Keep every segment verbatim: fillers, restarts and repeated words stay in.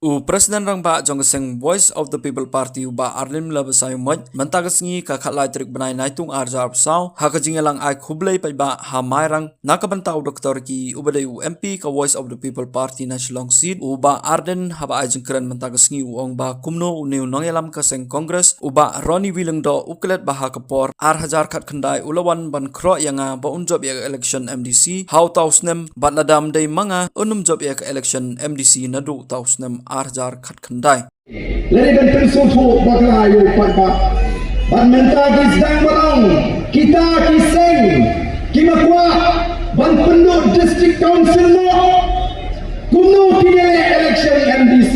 U President Rangbah jong ka seng Voice of the People Party, u Bah Ardent Miller Basaiawmoit, mynta ka sngi ka khatlai tarik bnai Naitung arhajar arphew saw, ha ka jingïalang ai khublei paidbah ha Mairang na ka bynta u Doctor Ricky, uba dei u M P ka Voice of the People Party na Shillong Seat, u Bah Ardent haba ai jingkren mynta ka sngi u ong ba kumno une u nongïalam ka seng Congress, u Bah Ronnie V Lyngdoh, u klet ba ha ka por arhajar khatkhyndai u la wan ban khroh ïa nga ba un jop ïa ka election M D C ha uta u snem, bad lada ym dei ma nga un ym jop ïa ka election M D C naduh uta u snem arhajar khatkhyndai. Lane ban pynsngewthuh bakla ïa u paidbah. Bad mynta ki sdang ban ong, kita ki seng kiba kwah ban pynduh District Council noh, kumno kin ïaleh election M D C?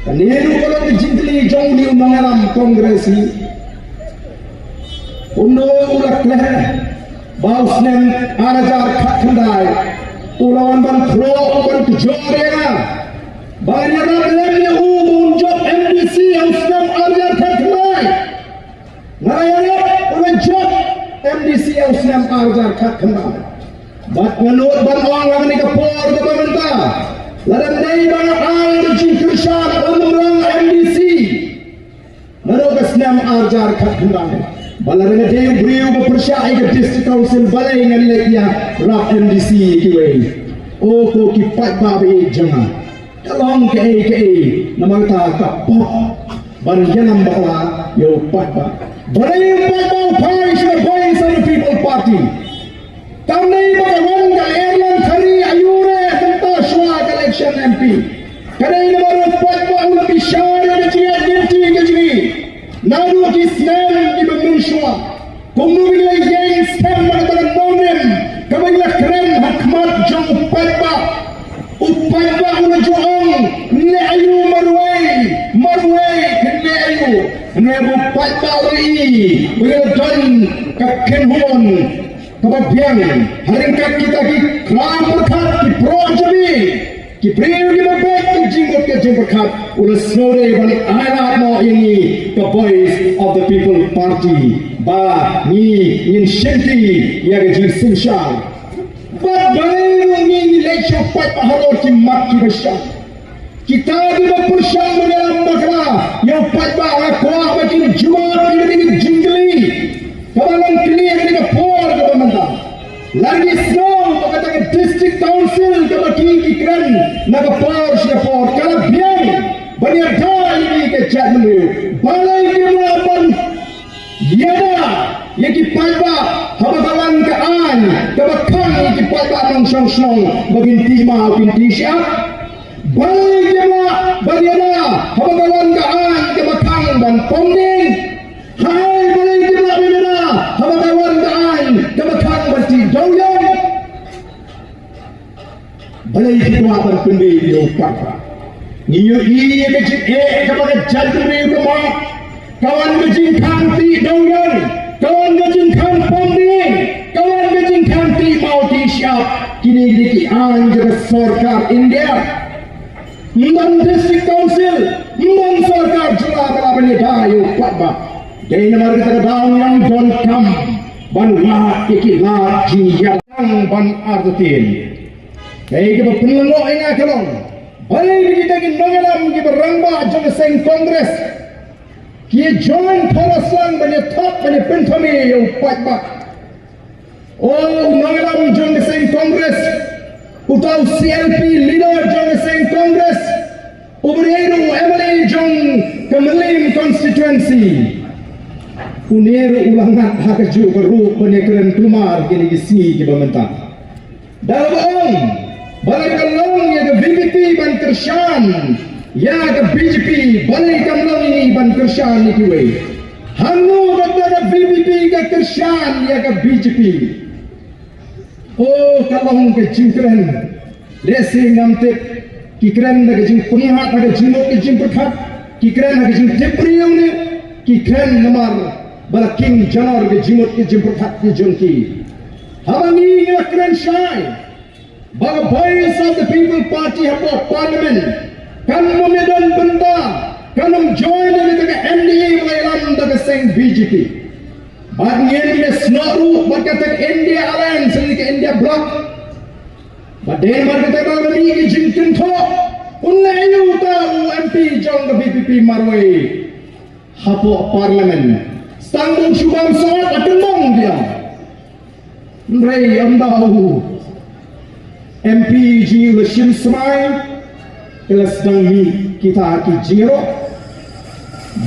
Kane ruh ka long ka jingkylli jong une u nongïalam Congress hi. Kumno u la klet ba u snem arhajar khatkhyndai u la wan ban khroh, u ban kjor ïa nga ba ngan ïarap lem ïa u ba un jop M D C ha u snem arhajar khatkhyndai. Nga la ïarap, u la jop M D C ha u snem arhajar khatkhyndai. Bad nga nud ban ong ha kane ka por kaba mynta, lada ym dei ba nga ai ka jingkyrshan, un ym long M D C naduh ka snem arhajar khatkhyndai. Ba lada nga dei u briew ba pyrshah ïa ka District Council, balei ngan leit ïarap M D C ïa kiwei? O ko ki paidbah ba ïeit jong nga, ka long kaei kaei, namar kata ka pop ban ïalam bakla ïa u paidbah. Balei u paidbah u phai sha ka Voice of the People Party? Kam dei ba ka wan ka Erlang Khari aïu re mynta shuwa ka election M P. Ka dei namar u paidbah u la bishar ïa ka jingïaid lynti ka jong ngi naduh ki snem kiba mynshuwa. Kumno ngi la ïeng skhem ba kata ka nongrim kaba ngi la kren ha khmat jong u paidbah, u paidbah u la ju ong, ne aïu marwei, marwei ne aïu. Ne u paidbah u la i ba ngi la don ka kynhun kaba biang ha ryngkat kita ki klam pyrkhat, ki pro jong ngi, ki briew kiba beit ka jingmut ka jingpyrkhat, u la sngewdei ban ailad noh ïa ngi ka Voice of the People Party ba ngi ngin shimti ïa ka jingsynshar. Bad balei ruh ngi ngi leit sha u paidbah halor ki mat kiba shai? Kita kiba pyrshang ban ïalam bakla ïa u paidbah, nga kwah ba kin jubab ïa kane ka jingkylli kaba long kylli ha kane ka por kaba mynta. Lada ngi sngew ba kata ka District Council kaba ki ki kren na ka por sha ka por ka la biang ban ïada ïa ngi ka jaitbynriew, balei kim lah ban ïada ïa ki paidbah haba ka wan ka aiñ kaba khang ïa ki paidbah nongshong shnong ba kin tih maw kin tih shyiap? Balei kim lah ban ïada haba ka wan ka aiñ kaba khang ban pom dieng? Hai, balei kim lah ban ïada haba ka wan ka aiñ kaba khang ban tih dewiong? Balei ki kwah ban pynbeit ïa u paidbah? Ngi ïohi ïa ka jingeh kaba ka jaitbynriew ka mad. Ka wan ka jingkhang tih dewiong, ka wan ka jingkhang pom dieng, ka wan ka jingkhang tih maw tih shyiap. Kine ki dei ki aiñ jong ka sorkar India. Ym don District Council, ym don sorkar jylla ba lah ban ïada ïa u paidbah. Dei namar kata ka daw ngi ong donkam ban wad ïa ki lad jingïalang ban artatien. Kaei kaba pynlyngngoh ïa nga ka long, balei ba kita ki nongïalam kiba rangbah jong ka seng Congress ki ïa join phara slang ban ïa thok ban ïa pynthame ïa u paidbah? O u nongïalam jong ka seng Congress, uta u C L P leader jong ka seng Congress, uba dei ruh u M L A jong ka Mylliem constituency, une ruh u la ngat ha kajuh ka ruh ban ïa kren kulmar kine ki sngi kiba mynta. Da kaba ong ba lada ka long ïa ka V P P ban kyrshan ïa ka B J P, balei kam long ïa ngi ban kyrshan ïa kiwei? Hangno kata ka V P P ka kyrshan ïa ka B J P? O, ka long ka jingkren. Lehse ngam tip, ki kren da ka jingpyngngad, da ka jingmut ka jingpyrkhat, ki kren da ka jingtip briew ne ki kren namar ba la king janor ka jingmut ka jingpyrkhat ka jong ki. Haba ngi ngi la kren shai ba ka Voice of the People Party hapoh Parliament kan ym ïadon bynta, kan ym join ïa kata ka N D A ba la ïalam da ka seng B J P. Bad ngin ïa snoh ruh bad kata ka India Alliance ne ka India Bloc. Bad dei namar kata ka la mih ka jingkynthoh Un leh aïu uta u M P jong ka V P P marwei hapoh Parliament? Sdang ba u shu bam sot ha kynbong biang. Hynrei ynda u M P jong ngi u la shim smai, ki la sdang mih kita ki jingïaroh.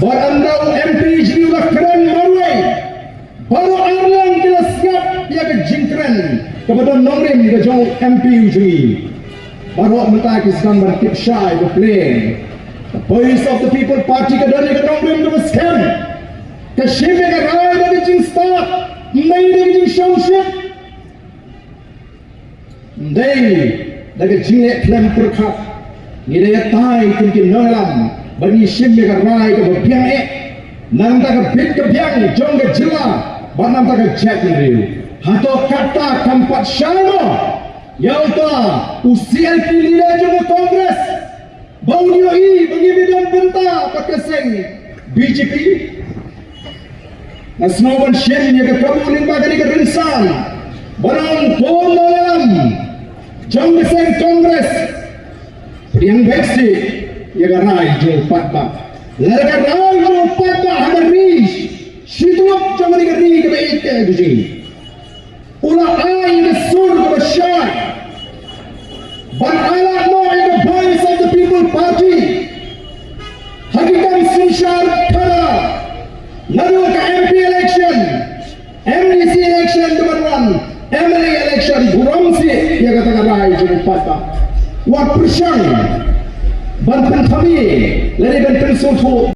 Bad ynda u M P jong ngi u la kren marwei, baroh arliang ki la sngap ïa ka jingkren kaba don nongrim ka jong u M P u jong ngi. Baroh mynta ki sdang ban tip shai ba pleng. The Voice of the People Party ka don ïa ka nongrim kaba skhem. Ka shim ïa ka rai da ka jingstad, ym dei da ka jingshongshit. Ym dei da ka jingleh khlem pyrkhat. Ngi dei ïa tai kum ki nongïalam bad ngi shim ïa ka rai kaba biang eh na ka bynta ka bit ka biang jong ka jylla bad na ka bynta ka jaitbynriew. Hato kata kam pat shai mo ïa uta u C L P leader jong ka Congress ba un ïohi ba ngi don bynta bad ka seng B J P? Nga sngew ban shim ïa ka kabu lyngba kane ka rynsan ba ong ko nongïalam jong ka seng Congress, pdiang beit seh ïa ka rai jong u paidbah. Lada ka rai jong u paidbah ha ka ri shi tulop jong kane ka ri kaba ïeit ka jong ngi, u la ai ïa ka sur kaba shai ban ailad noh ïa ka Voice of the People Party ha ki kam synshar khadar, naduh ka M P election, M D C election, ka ban wan M L A election, burom seh ïa kata ka rai jong u paidbah. Wat pyrshang ban pynthame lane ban pynsngewthuh